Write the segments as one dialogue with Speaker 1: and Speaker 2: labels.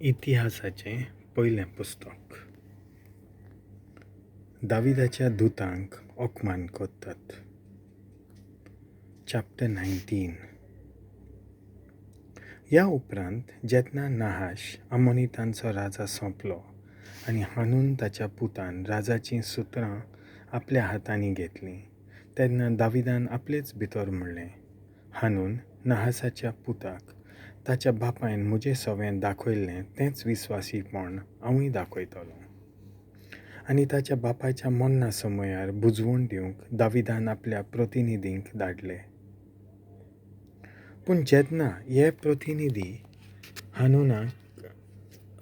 Speaker 1: इतिहासाचें पयलें पुस्तक. दाविदाच्या दुतांक अपमान करतात. चॅप्टर 19. ह्या उपरांत जेन्ना नाहाश अमोनितांचो राजा सोंपलो आनी हानून ताच्या पुतान राजाचीं सुत्रां आपल्या हातांनी घेतलीं तेन्ना दाविदान आपलेच भितर म्हणलें, हानून नाहासाच्या पुताक ताच्या बापायन म्हजे सवें दाखयल्लें तेंच विस्वासीपण हांवूय दाखयतलों. आनी ताच्या बापायच्या मरणा समयार बुजवण दिवंक दाविदान आपल्या प्रतिनिधींक धाडले. पूण जेन्ना हे प्रतिनिधी हानूनाक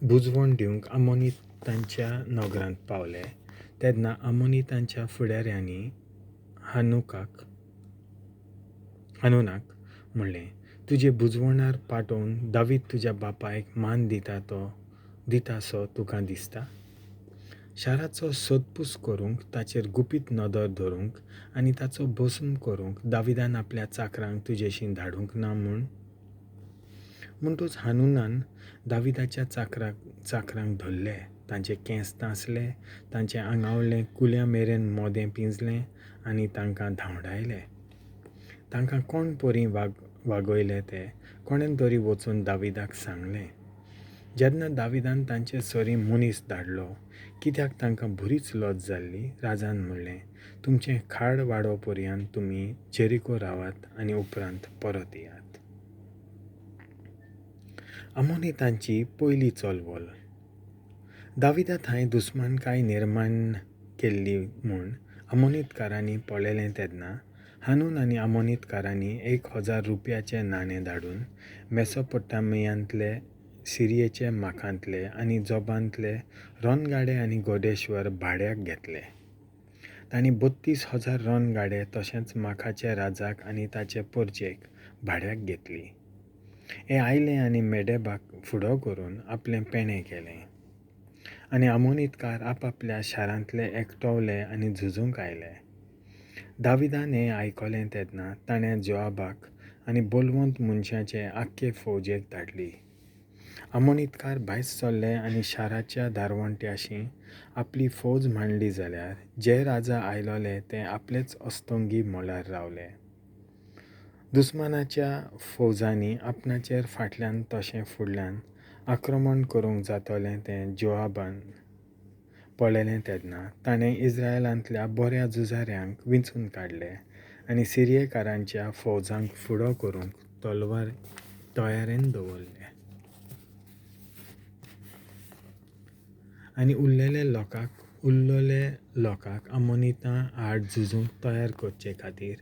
Speaker 1: बुजवण दिवंक अमोनितांच्या नगरांत पावले तेन्ना अमोनितांच्या फुडाऱ्यांनी हानूनाक म्हणलें, तुजे बुजवणार पाठोवन दावीद तुज्या बापायक मान दिता तो दितासो तुका दिसता? शाराचो सोदपूस करूंक, ताचेर गुपीत नदर धरूंक आनी ताचो भस्म करूंक दाविदान आपल्या चाकरांक तुजेशी धाडूंक ना म्हूण? म्हणटूच हानूनान दाविदाच्या चाकरांक धरले, तांचे केंस तासले, तांचे आंगावलें कुल्या मेरेन मोदें पिंजलें आनी तांकां धांवडायले. तांकां कोण परी वागयले ते कोणेन तरी वचून दाविदाक सांगलें. जेन्ना दाविदान तांचे सरी मनीस धाडलो, कित्याक तांकां बरीच लज जाल्ली, राजान म्हणलें, तुमचें खाड वाडो पर्यंत तुमी जेरिको रावात आनी उपरांत परत येयात. अमोनितांची पयली चलवल. दाविदा थंय दुस्मानकाय निर्माण केल्ली म्हूण अमोनितकारांनी पळयलें तेन्ना हानून आनी अमोनितकारांनी 1000 रुपयाचें नाणें धाडून मेसोपोटामियांतले, सिरियेचे माखांतले आनी जोबांतले रणगाडे आनी गोडेश्वर भाड्याक घेतले. तांणी 32,000 रणगाडे तशेंच माखाचे राजाक आनी ताचे परजेक भाड्याक घेतली. हे आयले आनी मेडेबाक फुडो करून आपलें पेणें केलें आनी अमोनितकार आपापल्या शारांतले एकटवले आनी झुजूंक आयले. दाविदान हें आयकलें तेन्ना ताणें जोआबाक आनी बलवंत मनशाचे आख्खे फौजेक धाडली. अमोनितकार भायर सरले आनी शाराच्या दारवंट्याशी आपली फौज मांडली जाल्यार जे राजा आयलोले ते आपलेच अस्तंगी मळार रावले. दुस्मानाच्या फौजांनी आपणाचेर फाटल्यान तशें फुडल्यान आक्रमण करूंक जातलें तें जोआबान पळयलें तेन्ना ताणें इस्रायलांतल्या बऱ्या झुजाऱ्यांक विंचून काडले आनी सिरियेकारांच्या फौजांक फुडो करूंक तलवार तयारेन दवरले. आनी उरलेले लोकांक अमोनितां आड झुजूंक तयार करचे खातीर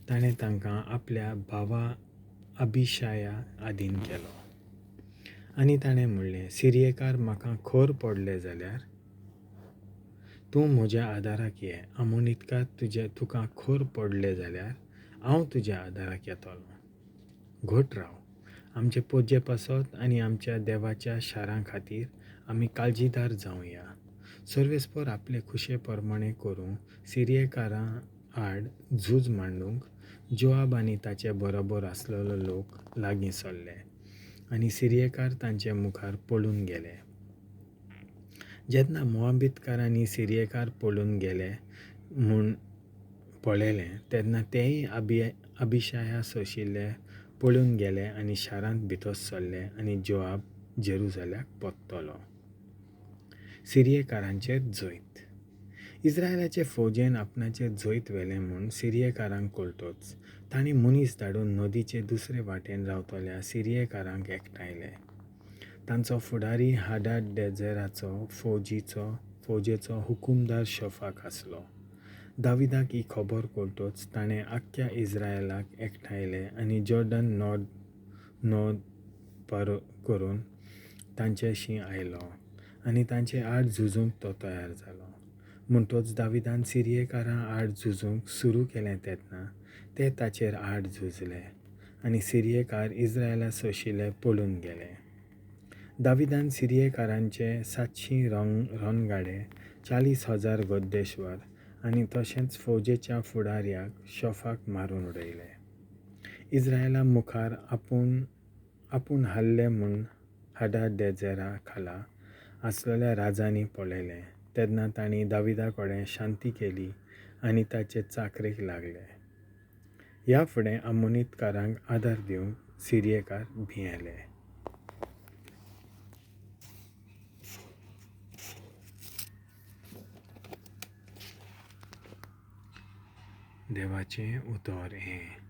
Speaker 1: ताणें तांकां आपल्या भावा अबिशाया आदीन केलो. आनी ताणें म्हणलें, सिरियेकार म्हाका खर पडले जाल्यार तूं म्हज्या आदाराक ये, अमोनितकार तुका खर पडले जाल्यार हांव तुज्या आदाराक येतलो. घट राव, आमचे पोजे पासत आनी आमच्या देवाच्या शारां खातीर आमी काळजीदार जावया. सर्वेस्पर आपले खुशे प्रमाणे करूं सिरियेकारां आड झूज मांडूंक जोआब आनी ताचे बरोबर आसलेलो लोक लागीं सरले आनी सिरियेकार तांचे मुखार पळून गेले. जेन्ना मोआबीतकारांनी सिरियेकार पळून गेले म्हूण पळयलें तेन्ना तेय अबिशाया सोशिल्ले पळून गेले आनी शारांत भितर सरले आनी जोआब जेरुजाल्याक परतलो. सिरियेकारांचेर जैत. इस्रायलाचे फौजेन आपणाचेर जैत व्हेलें म्हूण सिरियेकारांक कळटच तांणी मनीस धाडून नदीचे दुसरे वाटेन रावतल्या सिरियेकारांक एकठांयले. तांचो फुडारी हाडाडेझराचो फौजेचो हुकुमदार शोफाक आसलो. दाविदाक ही खबर कळटच ताणें आख्ख्या इस्रायलाक एकठांयले आनी जॉर्डन नद पार करून तांच्याशी आयलो आनी तांचे आड झुजूंक तो तयार जालो. म्हणटच दाविदान सिरियेकारां आड झुजूंक सुरू केलें तेन्ना ते ताचेर आड झुजले आनी सिरियेकार इस्रायला सोशिल्ले पळून गेले. दाविदान सिरियेकारांचे 700 रणगाडे, 40,000 गद्देश्वर आनी तशेंच फौजेच्या फुडाऱ्याक शोफाक मारून उडयले. इस्रायला मुखार आपूण हाडादेझेरा खाला आसलेल्या राजांनी पळयलें, तेन्ना तांणी दाविदा कडेन शांती केली आनी ताचे चाकरेक लागले. ह्या फुडें अम्मोनीतकारांक आदार दिवंक सिरियेकार भियेले. देवाचें उतर हें.